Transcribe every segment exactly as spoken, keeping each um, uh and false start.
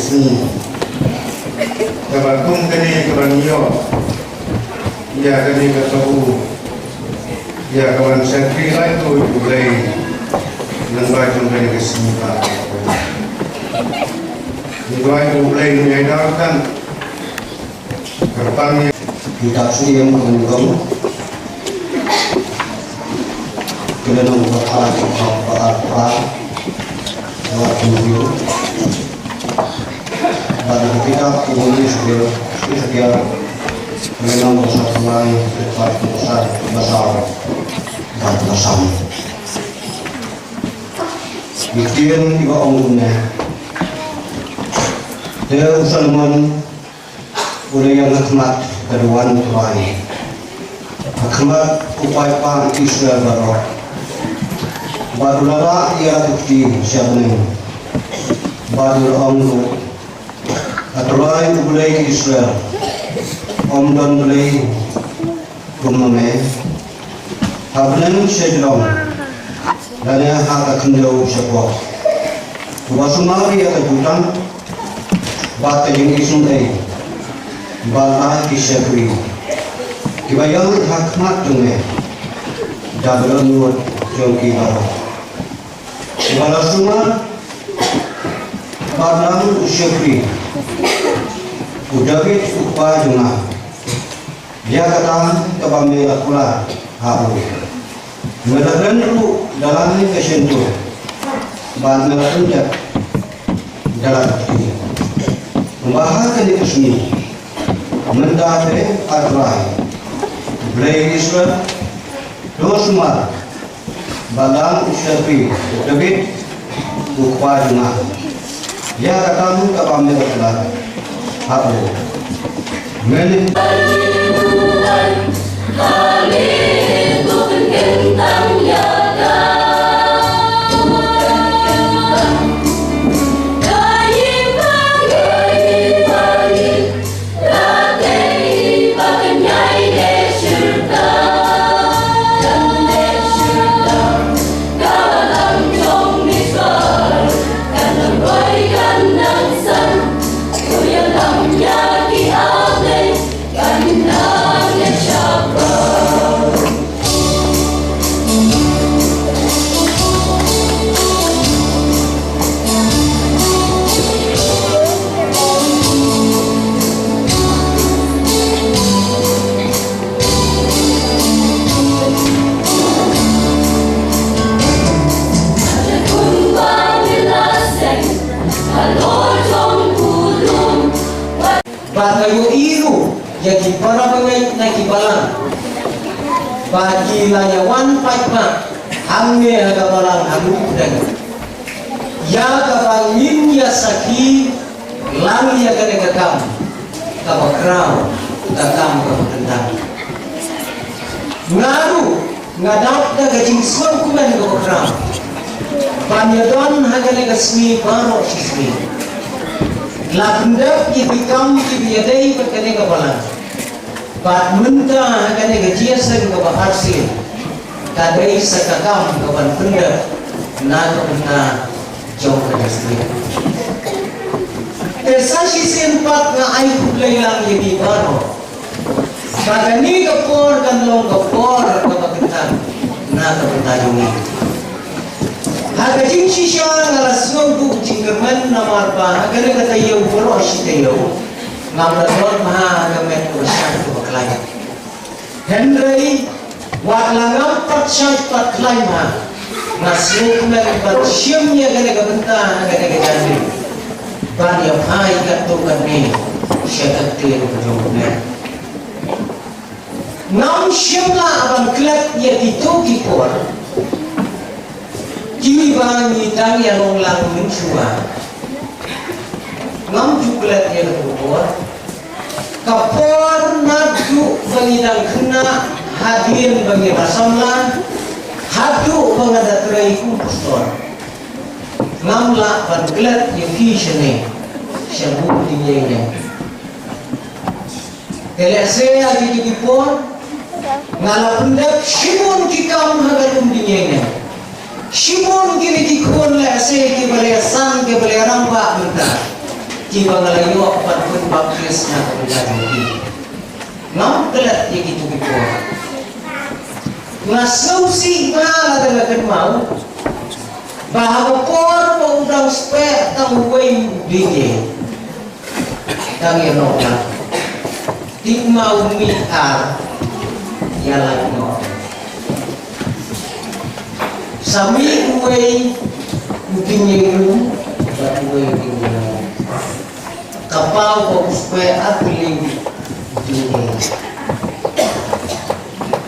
Kaba kum kane kaba ngi ïoh ïa kane ka kabu ïa ka ban shakri laitluid U Blei lyngba jong kane ka sngi ba ngi duwai U Blei un ïai dawkan. Kyrpang ïa ki dak sdang ka ban gong. Ki la nang ba ar ba ar ba ar ba ar. Bad ki kitab ki bun ki shuh, ki shuh, ki la nang ba sha thymmai, ki pat ki basa, basa, bad basam. Ki ktien kiba ong kumne. Te u Solomon u la ïeng ha khmat ka duwan U Trai, ha khmat u paidbah Israel baroh. Bad u la rah ïa la ka kti sha bneng. Bad u la ong ruh, A Trai U Blei Israel, ym don Blei kum ma me ha bneng sha shnong lane ha ka khyndew shapoh, uba sumar ïa ka jutang bad ka jingisynei bad ai ki shakri kiba ïaid ha khmat jong me da ka dohnud jong ki baroh. Uba la sumar bad lang u shakri u David u kpa jong nga. Ïa kata kaba me la kular ha u, me la kren ruh da la ka shyntur bad me la pyndep da la ka kti. Kumba ha kane ka sngi mynta te, A Trai Blei Israel, to sumar bad lang u shakri u David u kpa jong nga ïa ka kam kaba me la kular ha u. Men Ba ka ïohi ruh ïa ki para bangeit na ki balang ba ki la ïa wan paidbah hangne ha ka balang ha Mawpdeng ïa kaba ngin ïa sakhi lang ïa kane ka kam kaba khraw, ka kam kaba kyntang. Nga ruh nga dap da ka jingsngewkmen kaba khraw ban ïa don ha kane ka sngi baroh shi sngi. La pyndep ïa ki kam kiba ïadei bad kane ka balang. Bad mynta ha kane ka jingïaseng kaba arsien ka dei sa ka kam ka ban pyndep na ka bynta jong ka district. Te sa shisien pat nga ai khublei lang ïa phi baroh ba kane ka por kan long ka por kaba kyntang na ka bynta jong ngi. Ha ka jingshisha nga la sngew buh jingkyrmen namar ba ha kane ka taïew baroh shi taïew ngam da don bha ha ka met kaba shait kaba khlaiñ. Hynrei wat la ngam pat shait pat khlaiñ bha, nga sngewkmen ban shim ïa kane ka bynta ha kane ka janmiet ban ïa phai katto katne sha ka ktien ka jong U Blei. Ngam shym lah ban klet ïa kito ki por kiba ngi dang ïa long lang mynshuwa. Ngam ju klet ïa kato ka por. Ka por naduh ba ngi dang khynnah hadien ba ngi la samla haduh ba nga da trei kum pastor. Ngam lah ban klet ïa phi shane sha bun dingïeng. Te lehse ha kito ki por nga la pyndep shibun ki kam ha ka lum dingïeng. Shibun kine ki khun lehse kiba la ïasan kiba la ïarangbah mynta. Kiba nga la ïoh ban pynbaptis na ka bynta jong ki. Ngam klet ïa kito ki por. Nga sngewsih bha lada nga kynmaw ba ha ka por ba u dang speh tang uwei u dieng, tang ïa nonglang. Te u ma u mih ar ïa lait noh. Sa mih uwei u dieng, bad uwei u dieng. Ka paw ba u speh ar tylli u dieng.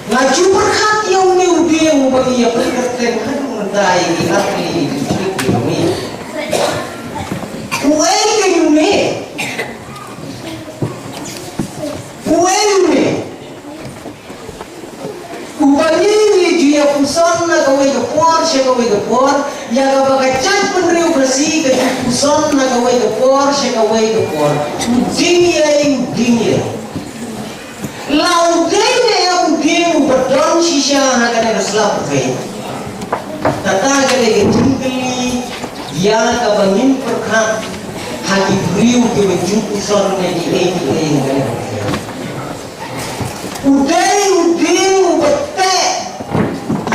Nga ju pyrkhat ïa une u dieng uba ïa pyrkhat teng haduh mynta ïa ki ar tylli u dieng. Uei keiñ une? Uei une? Uba ngi ju ïa puson na kawei ka por sha kawei ka por, ïa kaba ka jaitbynriew Khasi ka ju puson na kawei ka por sha kawei ka por. U dieng ïa, u dieng ïa. La u dei ne em u dieng uba don shisha ha kane ka sla pyrthei? Kata ka dei ka jingkylli ïa kaba ngin pyrkhat ha ki briew kiba ju puson na kiei kiei ha kane ka pyrthei. U dei u dieng uba teh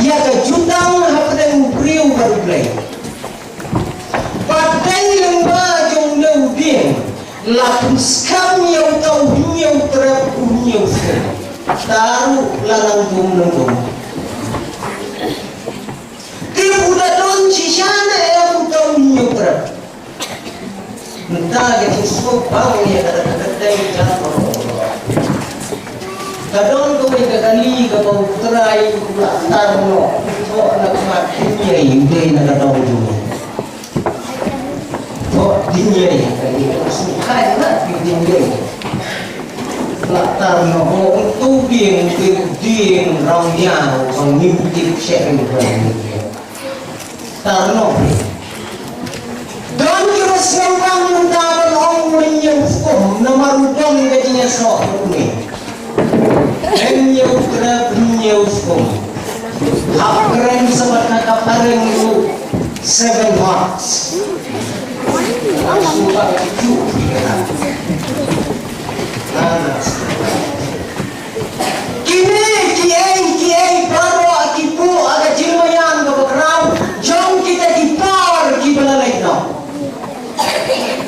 ïa ka jutang hapdeng u briew bad U Blei. Bad dei lyngba jong une u dieng la pynskhem ïa uta u hynñiew trep, u hynñiew skem. Tang la nang dum nang dum. Te u da don shisha ne em uta u hynñiew trep? Mynta ka jingsngewbha ïa kata ka dei ka, ka don kawei ka kali kaba U Trai u la tar noh, u thoh na ka mat dieng ïa, u dei na ka dong jong u. Thoh dieng ïa, ka dei ka sngewbha na dieng ïa. La tar noh, u tu dieng, dieng, dieng rong ïa, u ngim tip sha ïa u dieng. Tar noh. Don kiba sngewbang mynta ban ong u hynñiew skum, namar u don ka jingïasoh bad une. Hynñiew trep, hynñiew skum. Hap kren sa bad ka phareng ruh, seven horse. Hap sngewbang ki ju ki kena. Kine kiei kiei baroh ki buh ha ka jingmaïan kaba khraw jong kita ki por kiba la leit noh.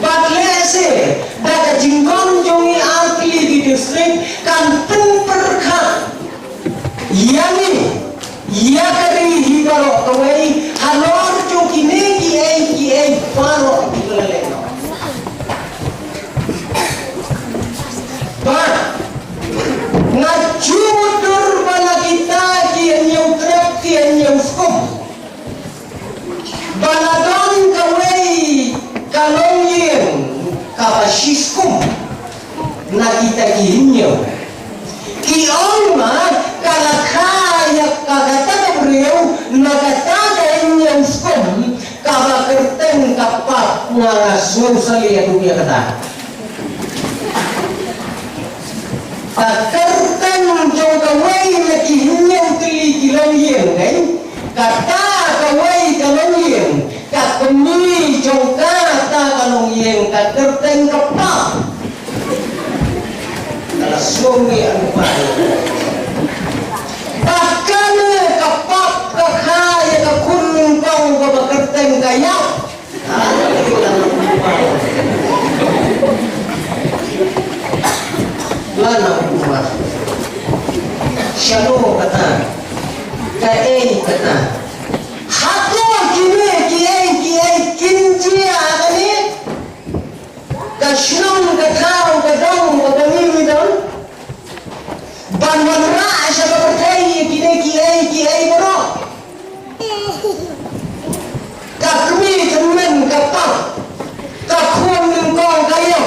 Bad lehse da ka jingkren jong ngi ar tylli ki district kan pynpyrkhat ïa ngi, ïa ka ri hi baroh kawei halor jong kine kiei kiei baroh kiba la leit noh. Ba nga ju mutdur ba na kita ki hynñiew trep, ki hynñiew skum, ba la don kawei ka longïing kaba shi skum na kita ki hynñiew. Ki ong ba ka la kha ïa ka, kata ka briew na kata ka hynñiew skum kaba kyrteng ka pap. Nga, nga sngewsih ïa kata. Ka kyrteng jong kawei na ki hynñiew tylli ki longïing, eh? Kata kawei ka longïing, ka kmie jong kata ka longïing ka kyrteng ka pap. Ka la sngewsih ïa u pap. Ba kane ka pap ka kha ïa ka khun nyngkong kaba kyrteng ka ïap. Lana u ma. Shano kata. Kaei kata. Hato kine kiei kiei kin jia kane? Ka shnong, ka thaw, ka dong, ka bangim i don. Ban wanrah sha ka pyrthei ïa kine kiei kiei baroh. Ka kmie tymmen ka pap, ka khun nyngkong ka ïap.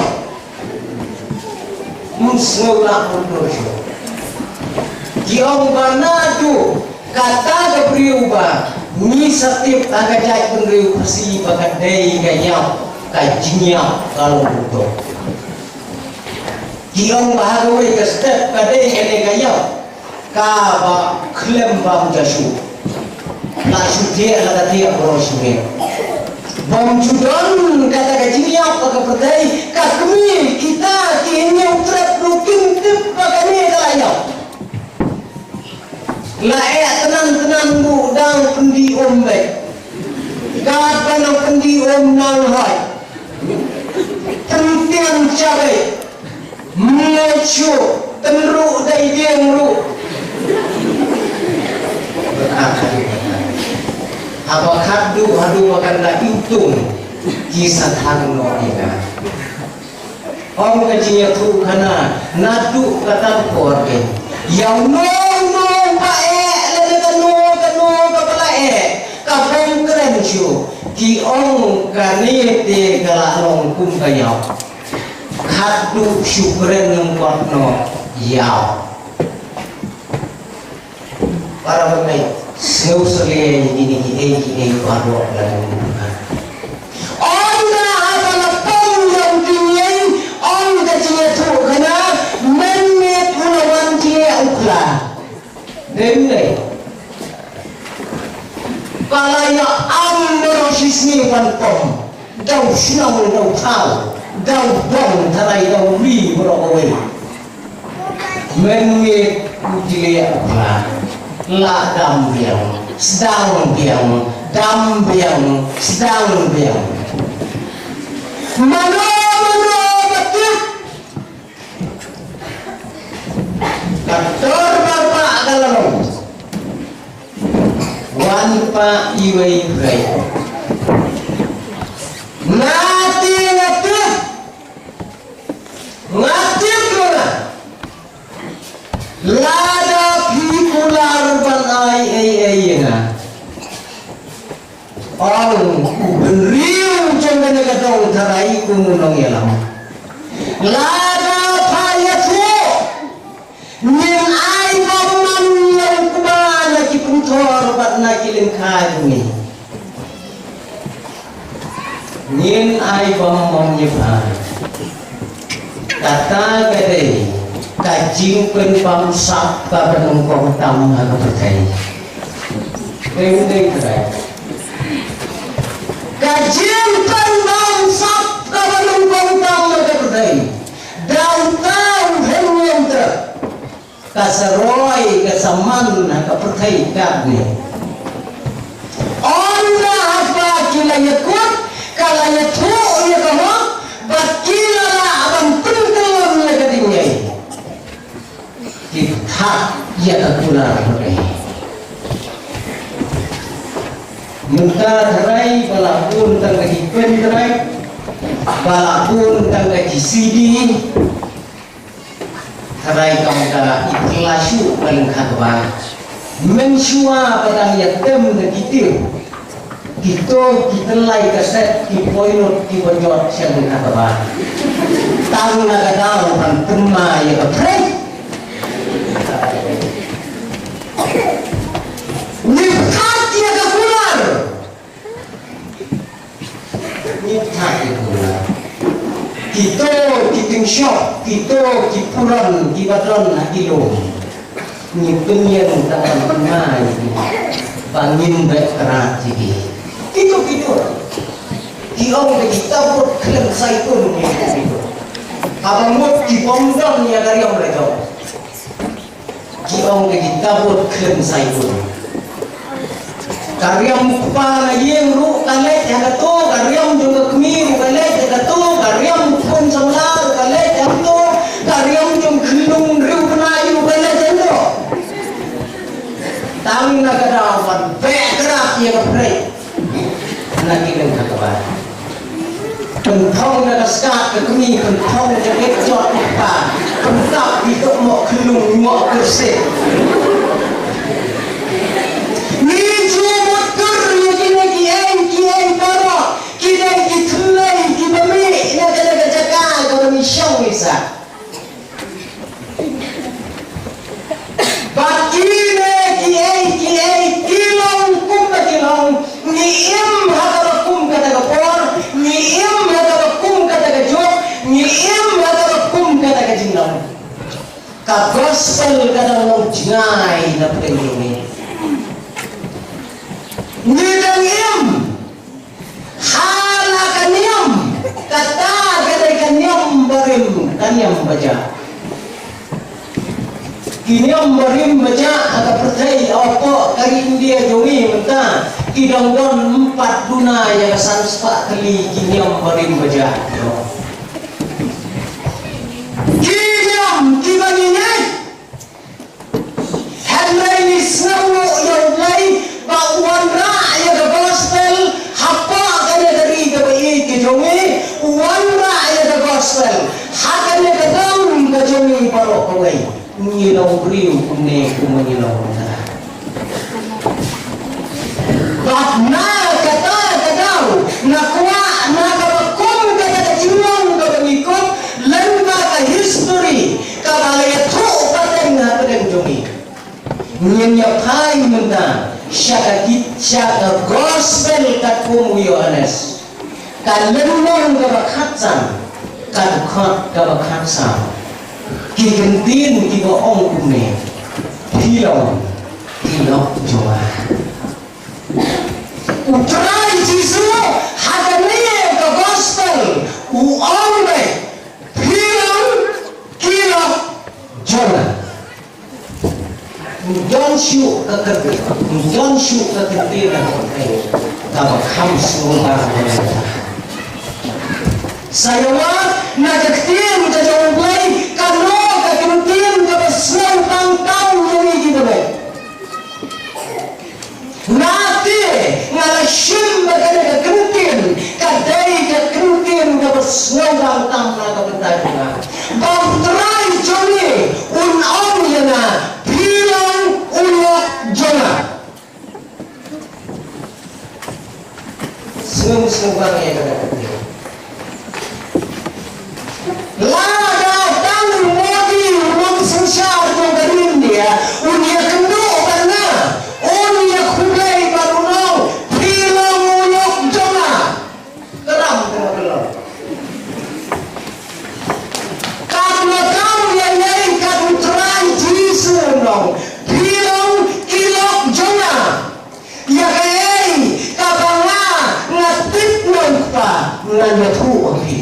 Ym sngew lah mutdur shuh. Ki ong ba naduh kata ka briew ba ngi sa tip ha ka jaitbynriew Khasi ba ka dei ka ïap, ka jingïap ka long mutdur. Ki ong ba ha kawei ka step ka dei kane ka ïap kaba khlem bam ja shuh. La shu thiah la ka thiah baroh shi miet. Bym ju don kata ka jingïap ha ka pyrthei, ka kmie kita ki hynñiew trep ruh kim tip ba kane ka la ïap. La eh tnan tnan ruh dang pyndih um beit. Katba nang pyndih um nang hoi. Pyntian sha beit. Mlei shuh, tynruh dei dieng ruh. Haba khatduh haduh ba kan da iwtung ki sa thang noh ïa nga. Ong ka jingïathuhkhana naduh kata ka por. Ïa uno uno ba eh lane kano kano kaba la eh, ka bym kren shuh, ki ong kane te ka la long kum ka ïap. Khatduh shu kren nang kwah noh ïa. Para bangeit, sngewsih ïa kine kiei kiei baroh lada ngi buka. Ynda haba la pom ïa u tyngieng, ong ka jingïathuhkhana, mynmiet u la wan jingeh u khla. Dei ne? Ka la ïa am baroh shisngi ban pom. Daw shnong daw thaw, daw bong tharai daw ri baroh kawei. Mynmiet u tyngieng u khla, la dam biang, sdang biang, dam biang, sdang biang. Mano mano ba tip. Ka tor ba pa ka la long. Wan pa iwei prei. Nga te nga tip. Nga tip nga. Lada phi kular ban ai ei ei ïa nga. Ong u bynriew jong kane ka dong tharai kum u nongïalam. Lada pha ïathuh, ngin ai bymman ïa u kba na ki pynthor bad na ki lyngkha jong ngi. Ngin ai bymman ïa pha. Kata ka dei ka jingpynbamsap kaba nyngkong tam ha ka pyrthei. Dei, dei, dei. Ka jingpynbamsap kaba nyngkong tam ha ka pyrthei. Da uta u hynñiew trep. Ka sa roi, ka sa man ha ka pyrthei katne. Ynda haba ki la ïakut, ka la ïathuh ïa ka hok, bad ki la lah ban pynkylla ïa ka ding ïa. Ki thad ïa ka kular hynrei. Mynta tharai ba la bun tang ka ki pen tharai, ba la bun tang ka ki C D. Tharai kam da i pyrla shuh ka lyngkha kaba. Mynshuwa ba dang ïatem da ki tip. Kito ki tyllai kaset ki poi lut ki ba jot sha lyngkha kaba. Tang na ka daw ban pynma ïa ka phrase. Ngi pyrkhat ïa ka kular. Ngi thait ïa ka kular. Kito ki tyngshop, kito ki puron, ki ba don ha ki lum. Ngi pynïeng tang ban pynmai ïa ki. Ba ngin beh krat ïa ki. Kito kito. Ki ong ba ki tabut khlem saitun ngi kito. Haba mut ki bym don ïa ka riam la jong. Ki ong ka ki tabut khlem saitun. Ka riam u kpa na ïing ruh ka leit ha kato, ka riam jong ka kmie ruh ka leit ha kato, ka riam u khun samla ruh ka leit ha kato, ka riam jong khyllung riewbnai ruh ka leit ha kato. Tang na ka daw ban beh krat ïa ka phrase. Na ki lyngkha kaba. Pynthong na ka skat ka kmie, pynthong na ka bek jot ka kpa. Pyntap ki tok mo khyllung mo kyrsiew. Ngi ju mut kur ïa kine kiei kiei baroh. Ki dei ki thymmei kiba mih na kane ka jaka kaba ngi shong ngi sah. Bad kine kiei kiei ki long kumba ki long, ngi im ha kaba kum kata ka por, ngi im ha kaba kum kata ka juk, ngi im ha kaba kum kata ka jinglong. Ka gospel ka dang long jngai na pdeng jong ngi. Ngi dang im Hala ka niam, kata ka dei ka niam barim, ka niam bajah. Ki niam barim bajah ha ka pyrthei, hapoh ka ri India jong ngi mynta, ki dang don empat duna ïa ka san spah tylli ki niam barim bajah. Ki niam kiba ngi ngeit. Hynrei ngi sngewnguh ïa U Blei ba u wanrah ïa ka gospel hapoh kane ka ri kaba ïeit ka jong ngi, u wanrah ïa ka gospel ha kane ka dong ka jong ngi baroh kawei. Ngi long briew kumne kumba ngi long mynta. Bad na kata ka daw, nga kwah na kaba kum kata ka jinglong kaba ngi kup lyngba ka history kaba la ïathuh pateng hapdeng jong ngi. Ngin ïa phai mynta sha ka kit, sha ka gospel katkum u Ïohannes. Ka lynnong kaba khatsan, ka dkhot kaba khatsaw. Ki kyntien kiba ong kumne: Phi long ki lok jong nga. U Trai Jisu ha kane ka gospel u ong ba phi long ki lok jong nga. Don shuh ka kyrteng, don shuh ka kyrteng kaba kham sngewbha. Sa ïa wad na ka ktien ka jong U Blei, kano ka ktien kaba sngewbha tam ïa ngi kiba beit. Nate nga la shim ba kane ka ktien ka dei ka ktien kaba sngewbha tam na ka bynta jong nga. Ba U Trai jong ngi un ong ïa nga, phi long u lok jong nga. Sngewbha ïa kane ka ktien. Lada tang u Modi u nongsynshar jong ka ri India un ïakynduh bad nga, un ïakhublei bad un ong, phi long u lok jong nga. Kram kane ka long. Katno kam ïa ngi kat U Trai Jisu u ong, phi long ki lok jong nga. Ïa kaei kaba nga, nga tip na u Kpa, ngan ïathuh ha phi.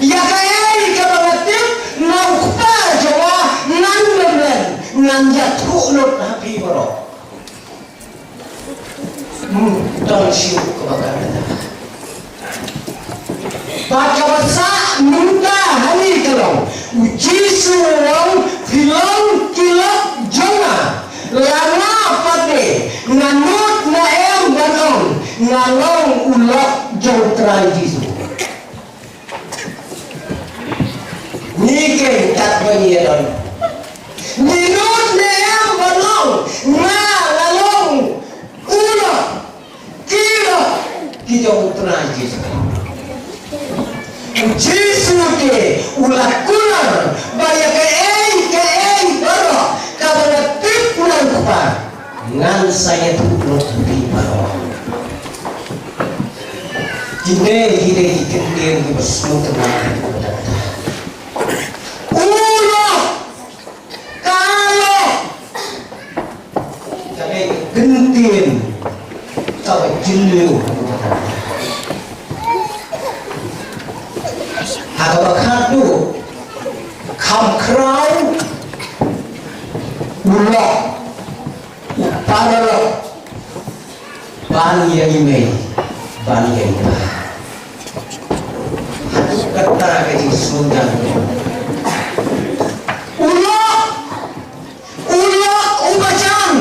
Ïa kaei kaba nga tip na u Kpa jong nga, ngan ïa, ngan ïathuh lut ha phi baroh. Hmm, don shuh kaba kata. Bad kaba sah mynta hangne ka long, U Jisu u ong, phi long ki lok jong nga. La nga pat de, nga nud ne em ban ong nga long u lok jong U Trai Jisu. Ngi keiñ katba ngi ïa don, ngi nud ne em ban ong nga, nga long u lok, ki lok ki jong U Trai Jisu. U Jisu te u la kular ba ïa kaei kaei baroh kaba nga tip na u Kpa, ngan sa ïathuh lut ha phi baroh. Kine, kine ki kyntien kiba sngewtynnat. U lok, ka lok, ka dei ka kyntien kaba jylliew. Ha kaba khatduh, kham khraw u lok, u paralok ban ïa i mei, ban ïa i pa. Haduh katta ka jingsngewthuh. U lok, u lok uba jan.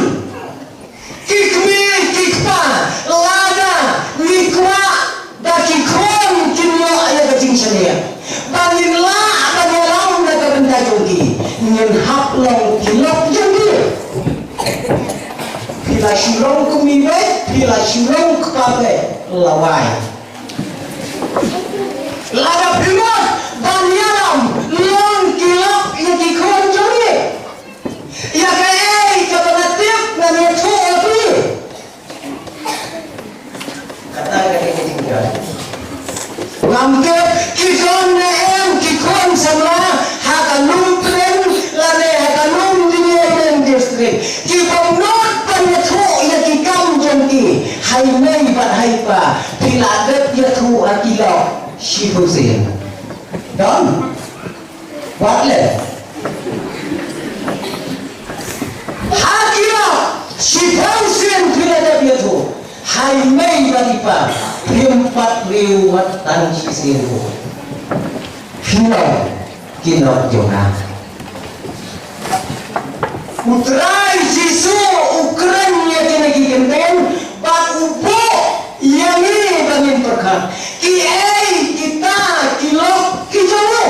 Ki kmie ki kpa, lada ngi kwah ba ki khun kin ïoh ïa ka jingshaniah, ba ngin lah ban ïalam na ka bynta jong ki, ngin hap long ki lok jong ki. Phi la shu long kmie beit, phi la shu long kpa beit, lawei. Lada phi mut ban ïalam, long ki lok ïa ki khun jong ngi. Ïa kaei kaba nga tip ngan ïathuh ïa phi. Kata ka dei ka jingkren. Ngam tip ki don ne em ki khun samla ha ka Lum Pdeng lane ha ka Lum District, kiba Haipa, phi la dep ïathuh ha ki lok shiphew sien. Don. Wat leh. Ha ki lok shiphew sien phi la dep ïathuh. Hai mei bad i pa, phim pat riew wat tang shisien ruh. Phi long ki lok jong nga. U Trai Jisu u kren ïa kine ki kyntien bad u buh ïa ngi ba ngin pyrkhat kiei kita ki lok ki jong u.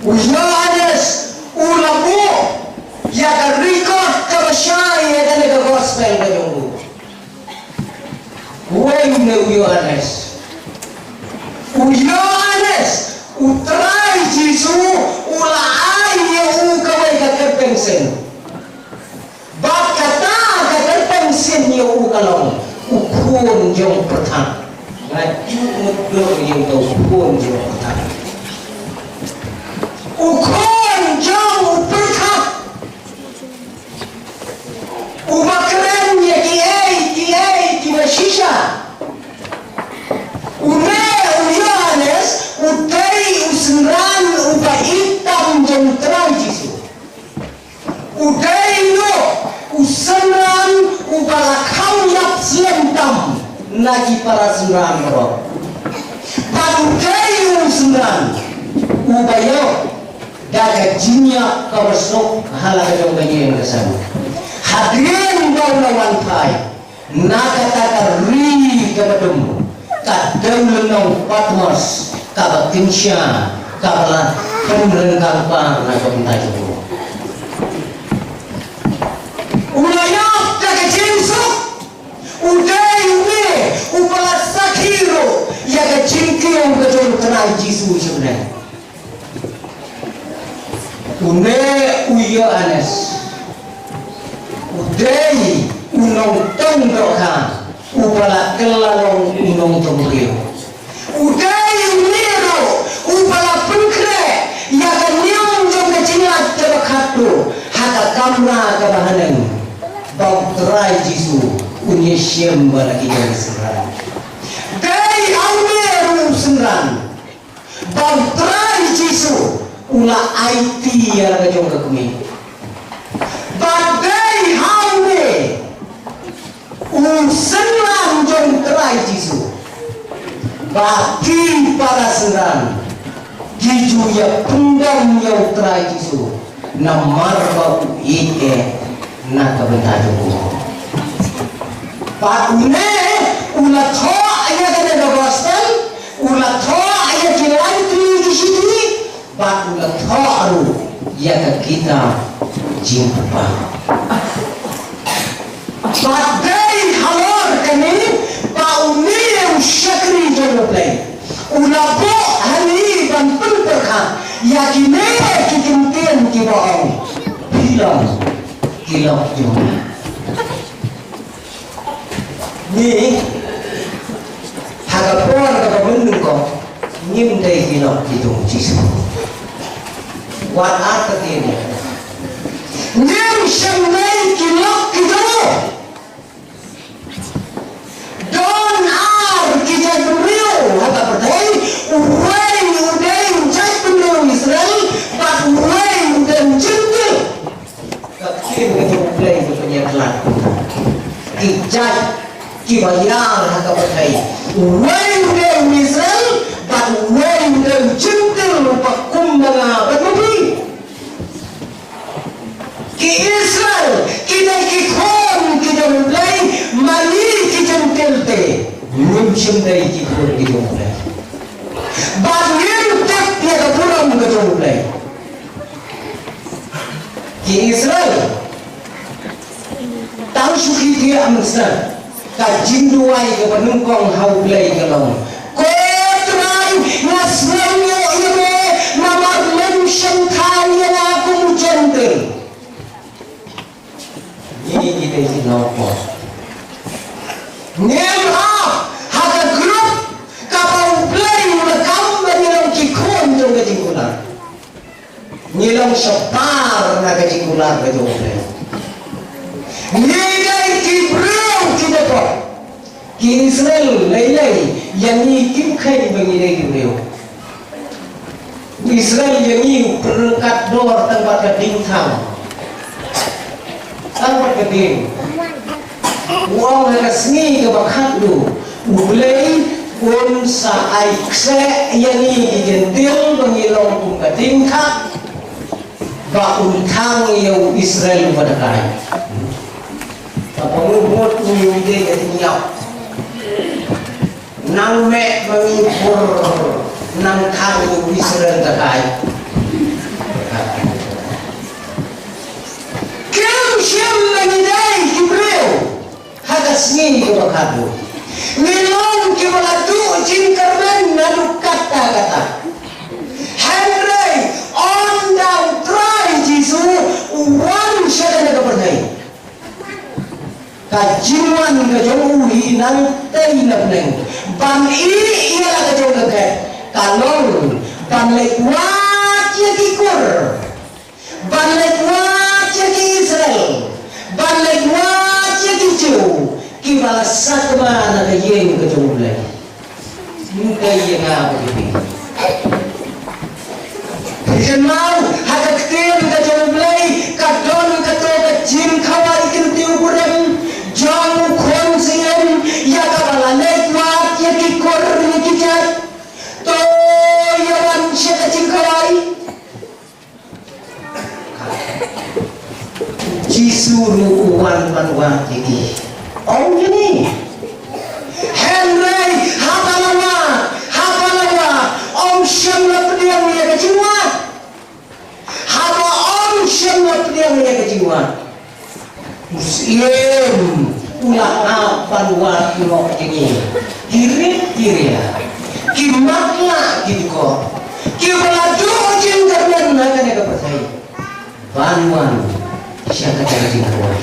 U Ïoannis u la buh ïa ka record kaba shai ïa kane ka gospel ka jong u. Uei une u Ïoannis? U Ïoannis, u Trai Jisu u la ai ïa u kawei ka kyrteng sien. Bad kata ka kyrteng sien ïa u ka long u khun jong u pyrthat. Nga ju mutdur ïa u, u khun jong u pyrthat. U khun jong u pyrthat. Uba kren ïa kiei kiei kiba shisha. Une u Ïoannis u dei u synran uba ïeit tam jong u Trai Jisu. U dei noh u synran uba la kham ïap slem tam na ki para synran baroh. Bad u dei u synran uba ïoh da ka jingïap kaba suk ha la ka jong ka ïing ka sem. Hadien ba u la wan phai na kata ka ri kaba dum, ka dewlynnong Patmos, kaba kynsha, kaba la pynryngkang paw na ka bynta jong u. U la ïap da ka jingsuk. U dei une uba la sakhi ruh ïa ka jingkiew ka jong u Trai Jisu sha bneng. Une u Ïoannis u dei u nongtong dohkha uba la kylla long u nongtong briew. U dei une ruh uba la pynkhreh ïa ka niam jong ka jinglait kaba khatduh ha ka kamra kaba haneng ba u Trai Jisu un ïashem bad la ki jong ki synran. Dei ha une ruh u synran ba u Trai Jisu u la aiti ïa la ka jong ka kmie. Bad dei ha une u synran jong u Trai Jisu ba ki para synran ki ju ïa pyndem ïa u Trai Jisu namar ba u ïeit eh na ka bynta jong u. Bad une u la thoh ïa kane ka gospel, u la thoh ïa ki lai tylli ki shithi, bad u la thoh ruh ïa ka kitab Jingpynpaw. Bad dei halor kane ba une u shakri jong U Blei u la buh ha ngi ban pynpyrkhat ïa kine ki kyntien kiba ong, phi long ki lok jong nga. Ngi ha ka por kaba mynnyngkong ngim dei ki lok ki jong u Jisu. Wat artatien, ngim shym dei ki lok ki jong u. Don ar ki jaitbynriew ha ka pyrthei, uwei u dei u jaitbynriew Israel bad uwei u dei u Jentil. Ka ktien ka jong U Blei ka pynïaid lad ki jait kiba ïar ha ka pyrthei. Uwei u dei u Israel bad uwei u dei u Jentil uba kum ma nga bad ma phi. Ki Israel ki dei ki khun ki jong U Blei, ma ngi ki Jentil te ngim shym dei ki khun ki jong U Blei. Bad ngim tip ïa ka burom ka jong U Blei. Ki Israel, tang shu ki thiah mynsngi, ka jingduwai kaba nyngkong ha U Blei ka long, ko Trai, nga sngew ïoh ïa me namar mem shym thaw ïa nga kum u Jentil. Ngi ngi dei ki nongpop. Ngim ap ha ka grup kaba U Blei u la kam ba ngi long ki khun jong ka jingkular. Ngi long shabar na ka jingkular ka jong U Blei. Ngi dei ki briew ki Ki Israel lei lei, ïa ngi kim kheiñ ba ngi dei ki briew. Israel ïa ngi u pyrkhat dor tang bad ka ding thang. Tang bad ka ding. U ong ha ka sngi kaba khatduh, U Blei un sa ai kseh ïa ngi ki Jentil ba ngi long kum ka ding thang. Ba un thang ïa u Israel uba da kai. Kaba mut mut ngi ïa ka ding ïa. Nang meh ba ngi pur nang thang ïa u Israel da kai. Kim shym ba ngi dei ki briew. Ha ka sngi kaba khatduh, ngi long kiba la duh jingkyrmen naduh katta katta. Hynrei ynda U Trai Jisu u wan sha kane ka pyrthei, ka jingwan ka jong u hi nangtei na bneng ban ïeh ïa la ka jong ka khet, ka long ban leit wad ïa ki kur. Ban leit wad ïa ki Israel, ban leit wad ïa ki Jiw kiba la sakma na ka ïing ka jong U Blei. Ngi ïa nga ba ki. Phi kynmaw ha ka ktien ka jong U Blei ka don kato ka jingkhawai kyntiew kurim jong u khun siem ïa kaba la leit wad ïa ki kur ïa ki jait. To ïa wan sha ka jingkhawai. Jisu ruh u wan ban wad ïa ki. Ong ïa ngi. Hynrei haba la wad, haba la wad, ym shym la pdiang ïa ka jingwad. Haba ym shym la pdiang ïa ka jingwad, u Syiem u la ap ban wad noh ïa ngi. Ki rit ki ria, ki matlah ki dkoh, kiba la duh jingkyrmen ha kane ka pyrthei, ban wan sha kata ka jingkhawai.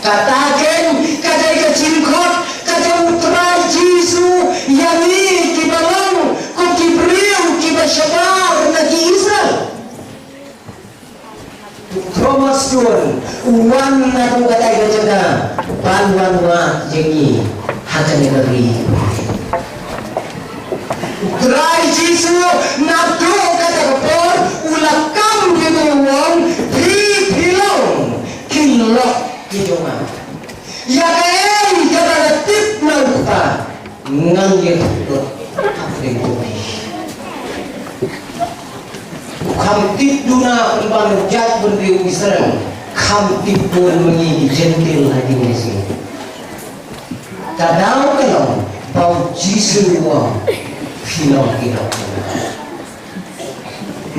Kata keiñ ka dei ka jingkhot ka jong U Trai Jisu ïa ngi kiba long kum ki briew kiba shabar na ki Israel. U Thomas Jones u wan na ka jaka ban wan wad ïa ngi ha kane ka ri. U Trai Jisu naduh kata ka por u la kam ïa ngi, u ong, phi phi long ki lok ki jong nga. Ïa kaei kaba la tip na u Kpa ngan ïathuh lut hapdeng jong phi. U kham tip duna pynban u jaitbynriew Israel, kham tip bun ma ngi ki Jentil ha kine ki sngi. Ka daw ka long ba u Jisu u ong phi long ki lok.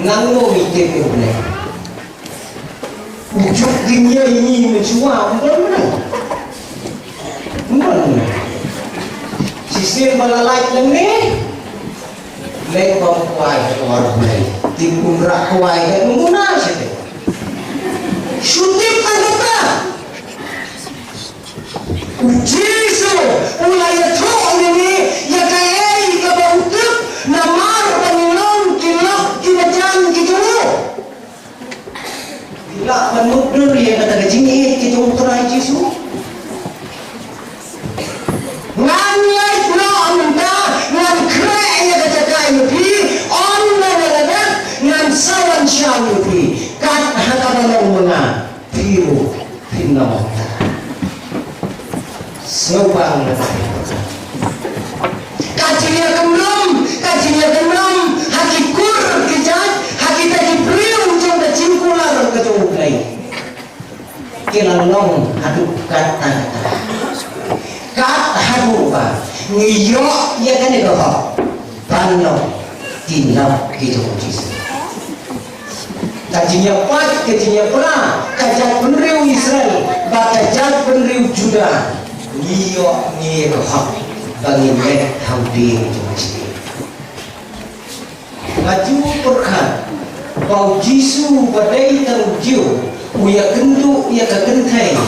Nangno ngi tip ïa u Blei? U juk ding ïa ngi mynshuwa, um don mynno. Um don mynno. Shisien ba la lait lyngngoh. Leit bam kwai ha dwar Blei. Tip um rah kwai ha dwar Blei. Shu tip ka kata. U Jisu u la ïathuh ïa ngi ïa kaei kaba u tip namar ba ngi long ki lok kiba jan ki jong u. Phi lah ban mutdur ïa kata ka jingïeit ka jong U Trai Jisu? Ngan leit noh mynta, ngan khreh ïa ka jaka ïa phi, ym na nga la dep, ngan sa wan shaw ïa phi. Kat ha kaba long ma nga, phi ruh phin ym ong. Sngewbang na ka jingïakynrum, ka jingïakynrum ha ki kur ki jait, ha kita ki briew jong ka jingkular ka jong U Blei. Ki la long haduh katta katta. Kat haduh ba ngi ïoh ïa kane ka hok ban long ki lok ki jong U Jisu. Ka jingïapait, ka jingïapra ka jaitbynriew Israel bad ka jaitbynriew Judah, ngi ïoh ngi ïa ka hok ba ngin leit ha u dieng jong ka jingim. Nga ju pyrkhat ba U Jisu ba dei tang u Jiw u ïakynduh ïa ka kynthei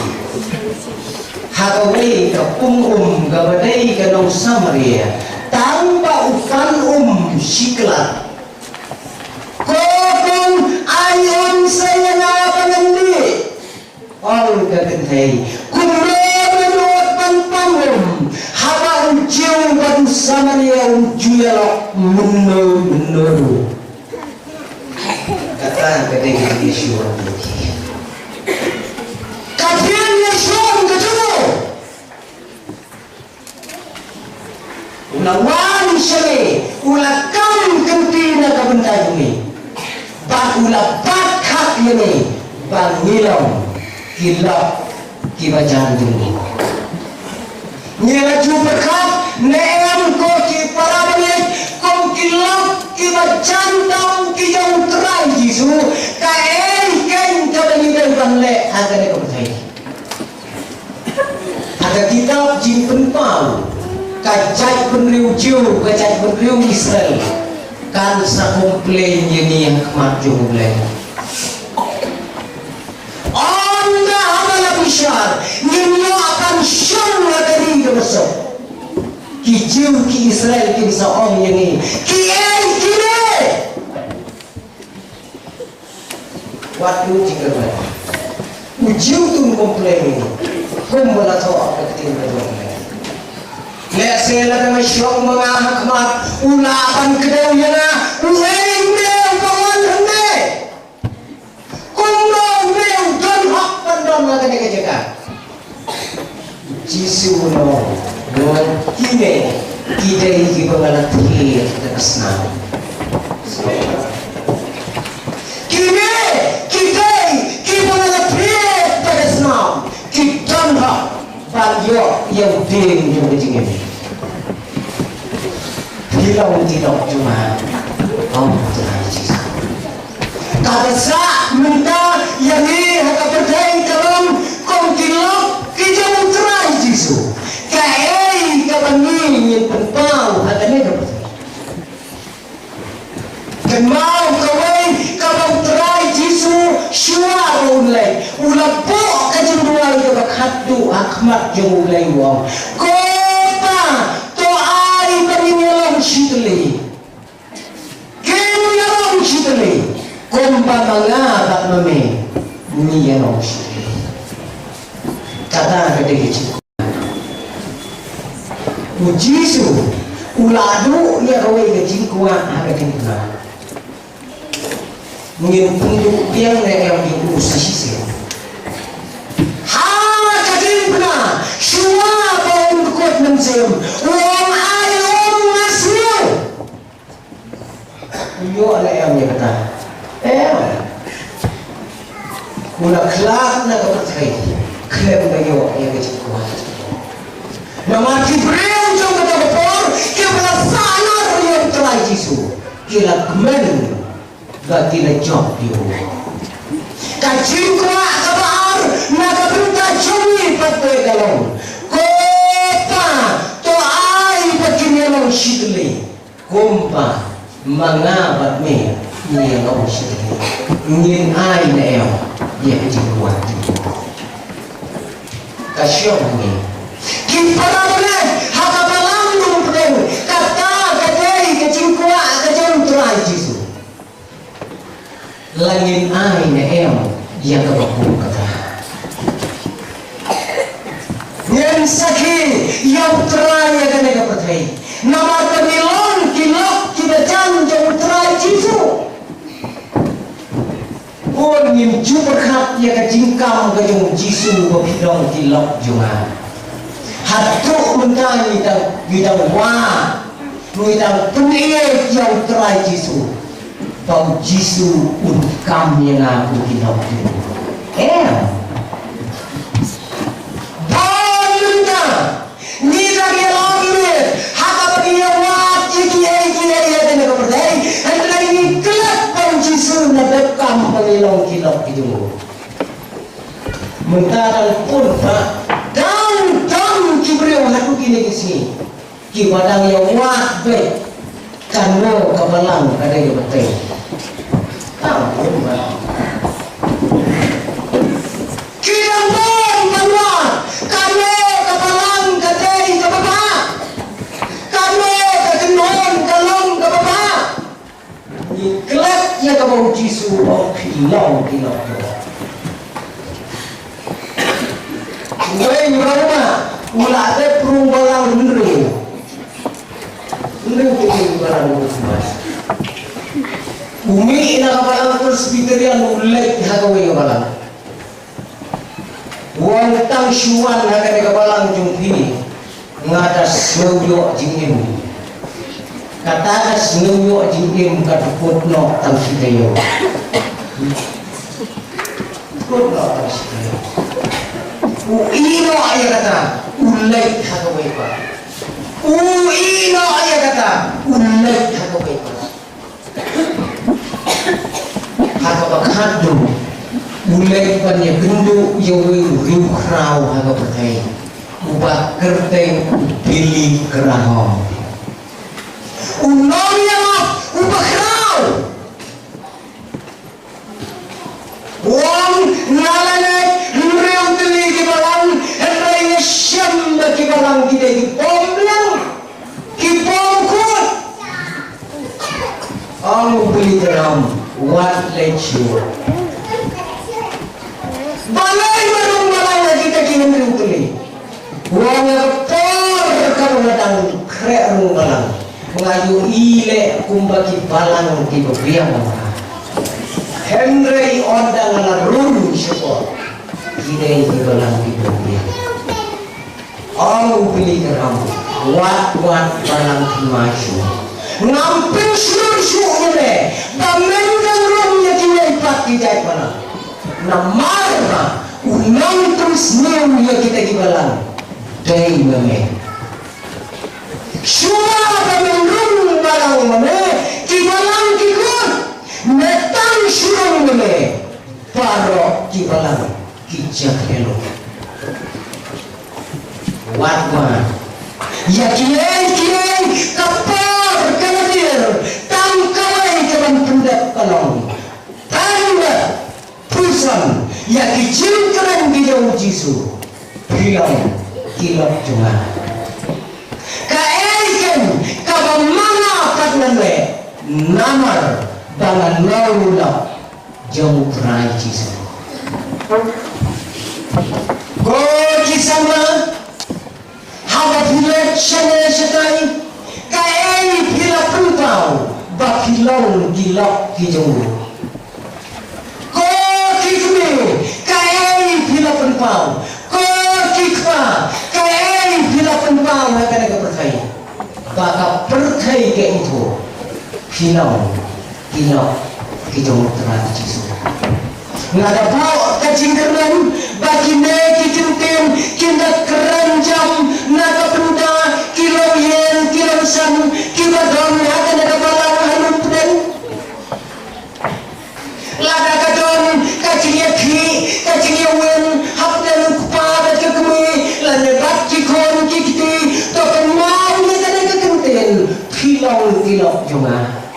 ha kawei ka pung um kaba dei ka nong Samaria, tang ba u pan um shi klat. Ko kong, ai um sa ïa nga ba ngan dih, ong ka kynthei. Kumno ba nud Jiw bad u Samaria um ju ïalok mynno mynno ruh. Kata ka dei ka jingshisha. Ka dei ka jingshisha ka jong u. U la wan sha me, u la kam kynti na ka bynta jong me. Bad u la bat khap ïa me ba ngi long ki lok kiba jan jong me. Ngi la ju pyrkhat ne em ko ki para bangeit kum ki lok kiba jan tam ki jong u Trai Jisu? Kaei kein kaba ngi dei ban leh ha kane ka pyrthei? Ha ka kitab Jingpynpaw, ka jaitbynriew Jiw, ka jaitbynriew Israel kan sa complain ïa ngi ha khmat jong U Blei. Ynda haba la bishar, ngim ïoh ban shong ha ka ri kaba suk. Ki Jiw ki Israel kin sa ong ïa ngi, kiei kine? Wat u jingkyrmen. U Jiw un complain kumba la thoh ha ka ktien ka jong U Blei. Lehse lada nga shong ma nga ha khmat, u lah ban kdew ïa nga, u ei me uba wan hangne. Kumno me u don hok ban don ha kane ka jaka? Jisu u ong, kine ki dei kiba nga la thied da ka snam. Kine ki dei kiba nga la thied da ka snam, ki don hok ban ïoh ïa u dieng jong ka jingim. Phi long ki lok jong nga, ong u Trai Jisu. Kaba sah mynta ïa ngi ha ka pyrthei ka long kum ki lok ki jong u Trai Jisu. Kaei kaba ngi ngin pynpaw ha kane ka pyrthei? Kynmaw kawei kaba u Trai Jisu shuwa ba un leit, u la buh ka jingduwai kaba khatduh ha khmat jong U Blei, u ong, ko Pa, to ai ba ngin ïalong shitylli. Ngin ïalong shitylli kumba ma nga bad ma me ngi ïalong shitylli. Kata ka dei ka jingkwah. U Jisu u la duh ïa kawei ka jingkwah ha ka diengphna. Ngin pynduh biang ne em ïa u sa shisien? Ha ka diengphna, shuwa ba un kut mynsiem, u ong, ai um nga sniew. U ïoh ne em ïa kata? Em. U la khlad na ka pyrthei khlem da ïoh ïa ka jingkwah. Namar ki briew jong kata ka por kiba la sahnarphna ïa u Trai Jisu, ki la kmen ba ki la jop ïa u. Ka jingkwah kaba ar na ka bynta jong ngi pat ka long, ko Pa, to ai ba kin ïalong shitylli. Kumba ma nga bad me ngi ïalong shitylli, ngin ai ne em ïa ka jingkwah jong u? Ka shong ngi. Ki para bangeit, ha kaba lang nongpynim, kata ka dei ka jingkwah ka jong u Trai Jisu. La ngin ai ne em ïa kaba kum kata? Ngin sakhi ïa u Trai ïa kane ka pyrthei namar ba ngi long ki lok kiba jan jong u Trai Jisu. Bun ngim ju pyrkhat ïa ka jingkam ka jong u Jisu ba phi long ki lok jong nga. Haduh mynta ngi dang, ngi dang wad, ngi dang pynïeit ïa u Trai Jisu ba u Jisu un kam ïa nga kum ki lok jong u. Em. Bun mynta ngi dang ïalong miet ha kaba ngi ïawad ïa kiei kiei ha kane ka pyrthei, hynrei ngi klet ba u Jisu un dep kam ba ngi long ki lok ki jong u. Mynta dang pun ba dang don ki briew haduh kine ki sngi kiba dang ïawad beit kano ka balang ka dei kaba tei. Tang kumba ki dang don ban wad kano ka balang ka dei kaba bha, kano ka kynhun ka long kaba bha. Ngi klet ïa kaba u Jisu u ong phi long ki lok jong nga. Uwei u rangbah u la dep rung balang hynriew. Hynriew tylli ki balang u Thomas. U mih na ka balang Presbyterian, u leit ha kawei ka balang. U ong, tang shu wan ha kane ka balang jong phi, nga da sngew ïoh jingim. Kata ka sngew ïoh jingim ka dkut noh tang shi taïew. Dkut noh tang shi taïew. U ïeh noh ïa kata, u leit ha kawei pat. U ïeh noh ïa kata, u leit ha kawei pat. Ha kaba khatduh, u leit ban ïakynduh ïa uwei u riewkhraw ha ka pyrthei, uba kyrteng u Billy Graham. U nongïalap uba khraw. U ong, nga la leit hynriew tylli ki balang, hynrei nga shem ba ki balang ki dei ki bym biang, ki bym kut. Ong u Billy Graham, wat leit shuh. Balei ba rung balang ha kita ki hynriew tylli? Wan ha ka por kaba nga dang khreh rung balang, nga ïohi leh kumba ki balang kiba biang. Hynrei ynda nga la rung shapoh, ki dei ki balang kiba biang. Ong u Billy Graham, wat wat balang phi ma shuh. Ngam pynshlur shuh ïa me ba men dang rung ïa kiwei pat ki jait balang. Namar ba u nongpynsniew ïa kita ki balang dei ma me. Shuwa ba men rung balang ma me, ki balang ki kut. Me tang shu rung ma me, baroh ki balang ki jakhlia lut. Wat wat ïa kiei kiei, ka por ka la dier, tang kawei ka ban pyndep ka long: Pynlong pyrshang ïa ki jingkren ki jong u Jisu, phi long ki lok jong nga. Kaei keiñ kaba ma nga pat ngan leh, namar ba nga long u lok jong u Trai Jisu. Ko ki samla, haba phi leit shane shatai, kaei phi la pynpaw ba phi long ki lok ki jong u? Ko ki kmie, kaei phi la pynpaw? Ko ki kpa, kaei phi la pynpaw ha kane ka pyrthei, ba ka pyrthei ka ithuh phi long ki lok ki jong u Trai Jisu? Nga da buh ka jingkyrmen ba kine ki ktien kin da kren jam na ka bynta ki longïing ki longsem, kiba don ha kane ka balang ha Lumpdeng. Lada ka don ka jingïakhih, ka jingïaweng hapdeng u kpa bad ka kmie, lane bad ki khun ki kti, to kynmaw ïa kane ka kyntien: Phi long ki lok jong nga.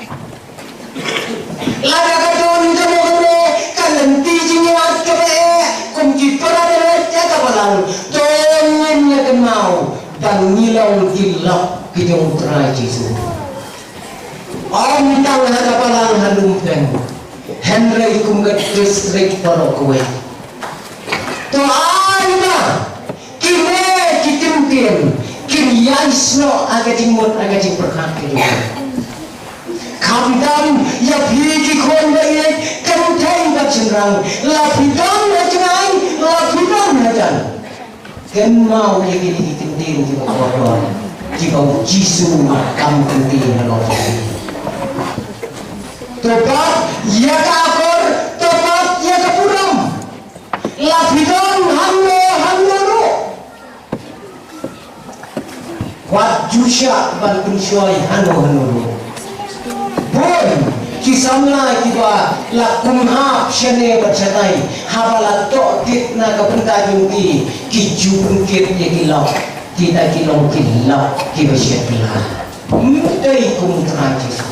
Lada ka don kano kano ka lynti jingïaid kaba eh kum ki para bangeit ïa ka balang, to ngin ïa kynmaw ba ngi long ki lok ki jong u Trai Jisu. Ym tang ha ka balang ha Lumpdeng, hynrei kum ka district baroh kawei. To ai ba kine ki kyntien kin ïaisnoh ha ka jingmut ha ka jingpyrkhat ka jong phi. Khamtam ïa phi ki khun ba ïeit, kynthei bad shynrang, la phi don ha jngai, la phi don hajan, kynmaw ïa kine ki kyntien kiba kordor kiba u Jisu u kam kyntien halor jong phi. To bat ïa ka akor, to bat ïa ka burom, la phi don hangno hangno ruh. Wat ju shah ban pynshoi hano hano ruh. Bun ki samla kiba la kum hap shane bad shatai, haba la tohkit na ka bynta jong ki, ki ju pynkit ïa ki lok, kita ki long ki lok kiba shet bylla. Ym dei kum u Trai Jisu.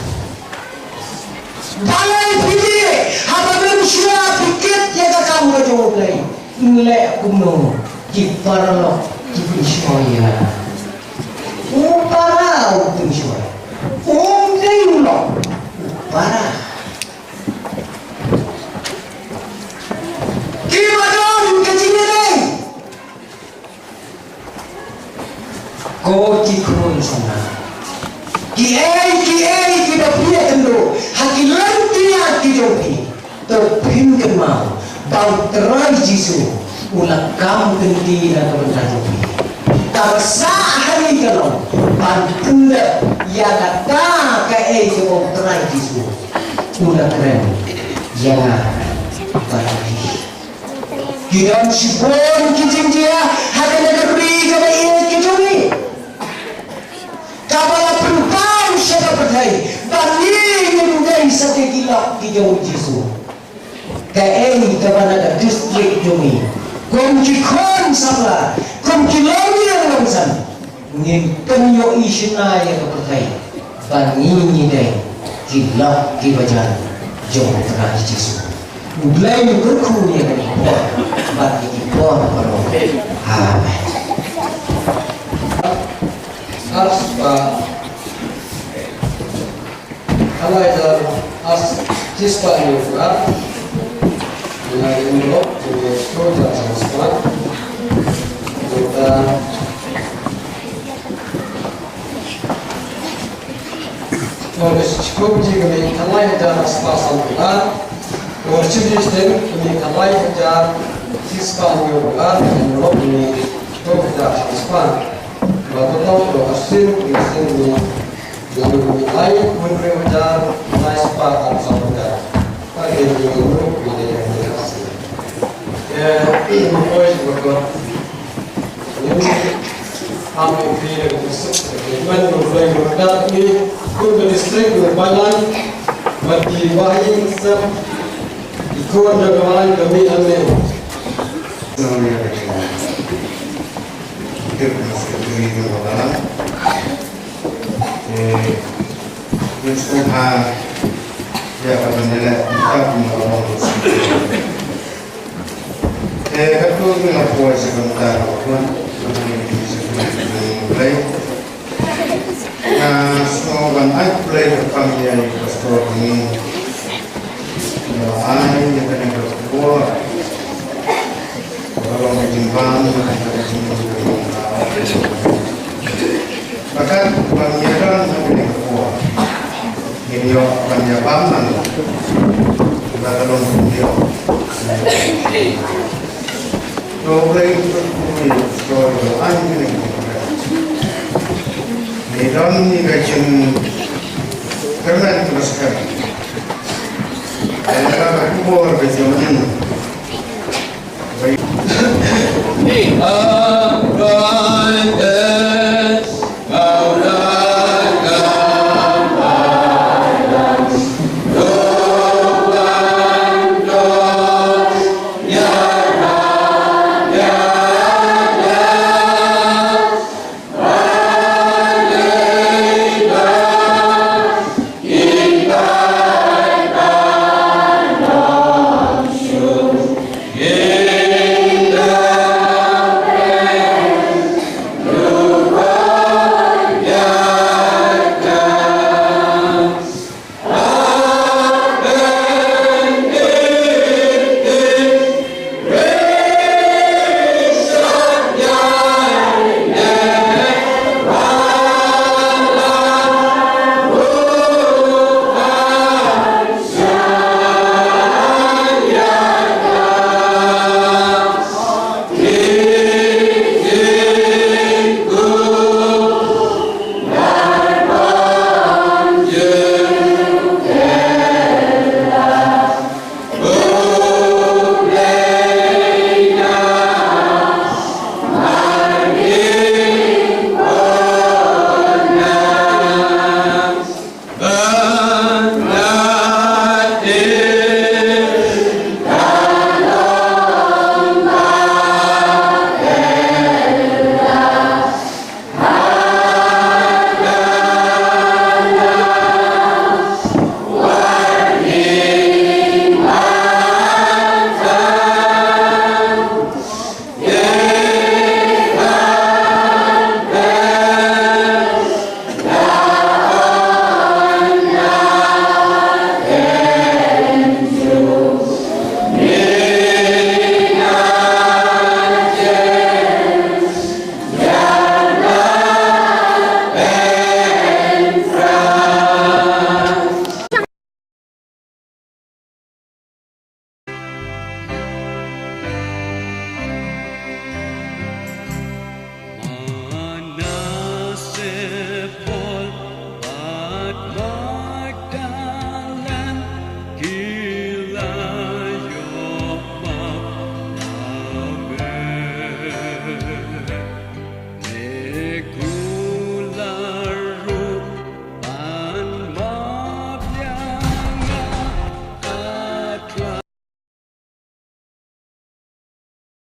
Balei phi leh, haba mynshwa phi kit ïa ka kam ka jong U Blei? Leh kumno? Ki paralok ki pynshoi ïa nga. U para u pynshoi. Um dei u lok. U para. Kiba don ka jingïadei. Ko ki khun samla, Kiei kiei kiba phi ïakynduh ha ki lynti ki jong phi, to phin kynmaw ba U Trai Jisu u la kam kynti na ka bynta jong phi. Kaba sah ha ngi ka long ban pyndep ïa kata kaei kaba U Trai Jisu u la kren ïa nga bad ïa phi. Ki don shibun ki jingjia ha kane ka ri kaba ïeit ka jong ngi, kaba la pynpaw sha ka pyrthei ba ngi ngim dei sa ki lok ki jong U Jisu. Kaei kaba na ka district jong ngi, kum ki khun samla, kum ki longïing longsem, ngin pynïohi shynna ïa ka pyrthei ba ngi ngi dei ki lok ki bajan jong U Trai Jisu. U Blei un kyrkhu ïa kane ka por bad ïa ki por baroh. Amen. Ar spah, khyndai hajar ar spah hynñiew phew ar. Ïa ka envelope, ïa ka envelope, ïa ka envelope. Ïa ka Ong ka shu shuh ji ka mih khyndai hajar spah sanphew ar. Ong ka shu ji stem ka mih khyndai hajar spah hynñiew ar, ong ka mih shuh hajar spah. Ba ka tong ka arsien, ka arsien ka mih, ka mih lai, hynriew hajar lai spah arphew saw hajar. Ka dei ka mih ka mih ka mih arsien. Eh, ma poi ba ka Amen. Phi da ka suk, ka man ka Blei ka da ni, kum ka district ka Balang, bad ki bahaïing sem, ki khun jong ka Balang ka mih, amen. Amen. Ki khun ka Balang. Eh, ki suk ha, ïa ka ban ïaleh, kita kum ka Balang. Eh, katto ngi la poi sha ka bynta ka khun, ka khun ka khun ka khun ka khun. Nga sngew ban ai khublei ka kam ïa i pastor ngi. Nga la ai ïa kane ka khubor. Ka long ka jingbam, ka long ka jingbam. Bad kat ba ngi ïadon ha kane ka por, ngin ïoh ban ïa bam lang. Ba ka long kumne. To Blei, to Blei, to Blei, ai kane ka por. Ngi don ngi ka jingkyrmen kaba skhem.